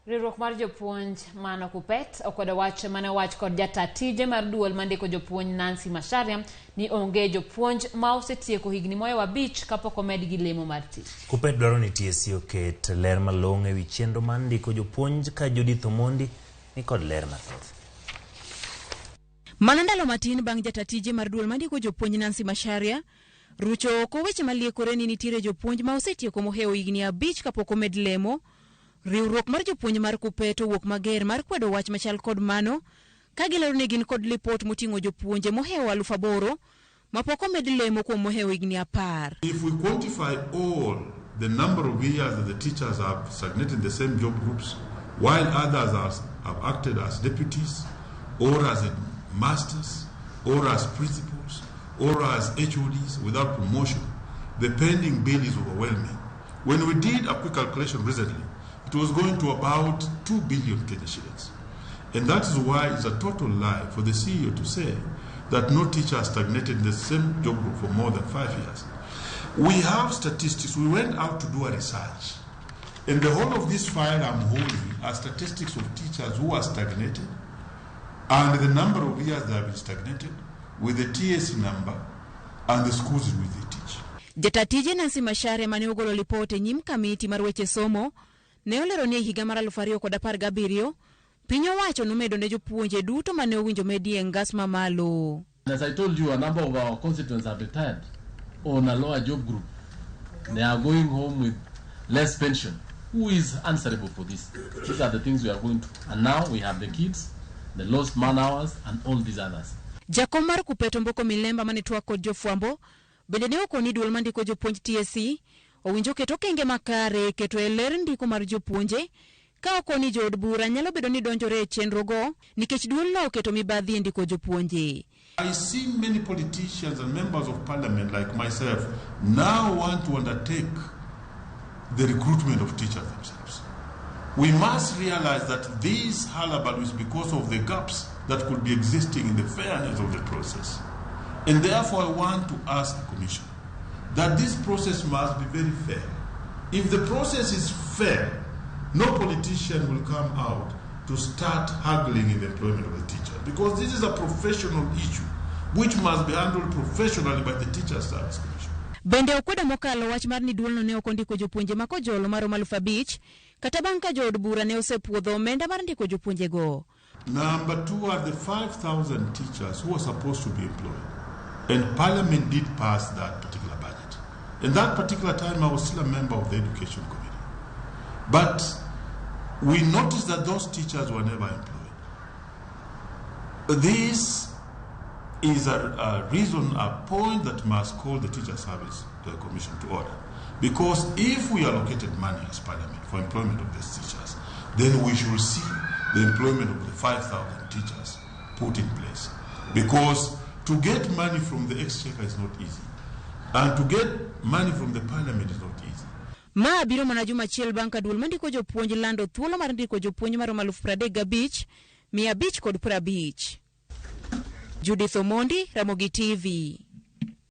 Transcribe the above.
Riwruok mar jopuonj mano KUPPET okwedo wach mane owach kod jata tije mar duol mandiko jopuonj Nancy Macharia ni onge jopuonj ma osetieko higni mohewo abich kapok omedgi lemo mar tich. KUPPET dwaro ni TSC oket ler malong'o ewi chenro mar ndiko jopuonj ka Judith Omondi ni kod ler mathoth. Mana ndalo matin bang' jata tije mar duol mandiko jopuonj Nancy Macharia rucho oko weche maliekore ni nitiere jopuonj ma osetieko mohewo higni abich kapok omed lemo, riwruok mar jopuonj mar KUPPET owuok mager mar kwedo wach machal kod mano ka gilero ni gin kod lipot moting'o jopuonje mohewo 8000 mapok omed lemo kuom mohewo higni 10. If we quantify all the number of years that the teachers have stagnated in the same job groups, while others have acted as deputies, or as masters, or as principals, or as HODs without promotion, the pending bill is overwhelming. When we did a quick calculation recently, it was going to about 2 billion Kenya shillings. And that is why it's a total lie for the CEO to say that no teacher has stagnated in the same job group for more than 5 years. We have statistics. We went out to do a research. And the whole of this file I'm holding are statistics of teachers who are stagnated and the number of years they have been stagnated with the TSC number and the schools in which they teach. Jata tije Nancy Macharia mane ogolo lipot e nyim kamiti mar weche somo ne olero ni e higa mar 2017 piny owacho nomedo ne jopuonje duto mane owinjo medie ngas mamalo. As I told you, a number of our constituents have retired on a lower job group. They are going home with less pension. Who is answerable for this? These are the things we are going to. And now we have the kids, the lost man hours, and all these others. Jakom mar KUPPET Omboko Milemba mane twak kod jofwambo bende ne okoni duol mandiko jopuonj TSC owinjo ket okenge makare keto e ler ndiko mar jopuonje ka okoni jood bura nyalo bedo ni donjore e chenrogo nikech duolno oketo mibadhi e ndiko jopuonje. I see many politicians and members of parliament like myself now want to undertake the recruitment of teachers themselves. We must realize that this hullabaloo is because of the gaps that could be existing in the fairness of the process. And therefore I want to ask the Commission that this process must be very fair. If the process is fair, no politician will come out to start haggling in the employment of the teacher, because this is a professional issue which must be handled professionally by the Teacher Service Commission. Bende okwedo mokalo wach mar ni duolno ne ok ondiko jopuonje ma kojolo maromo 5000 kata bang' ka jood bura ne osepuodho omenda mar ndiko jopuonjego. Number 2 are the 5,000 teachers who are supposed to be employed. And Parliament did pass that particular budget. In that particular time, I was still a member of the Education Committee. But we noticed that those teachers were never employed. This is a reason, a point that must call the Teacher Service the Commission to order. Because if we allocated money as Parliament for employment of these teachers, then we should see the employment of the 5,000 teachers put in place. Because to get money from the exchequer is not easy. And to get money from the Parliament is not easy. Ma biro mana juma achiel bang' ka duol mandiko jopuonj lando thuolo mar ndiko jopuonj maromo 35,550. Judith Omondi, Ramogi TV.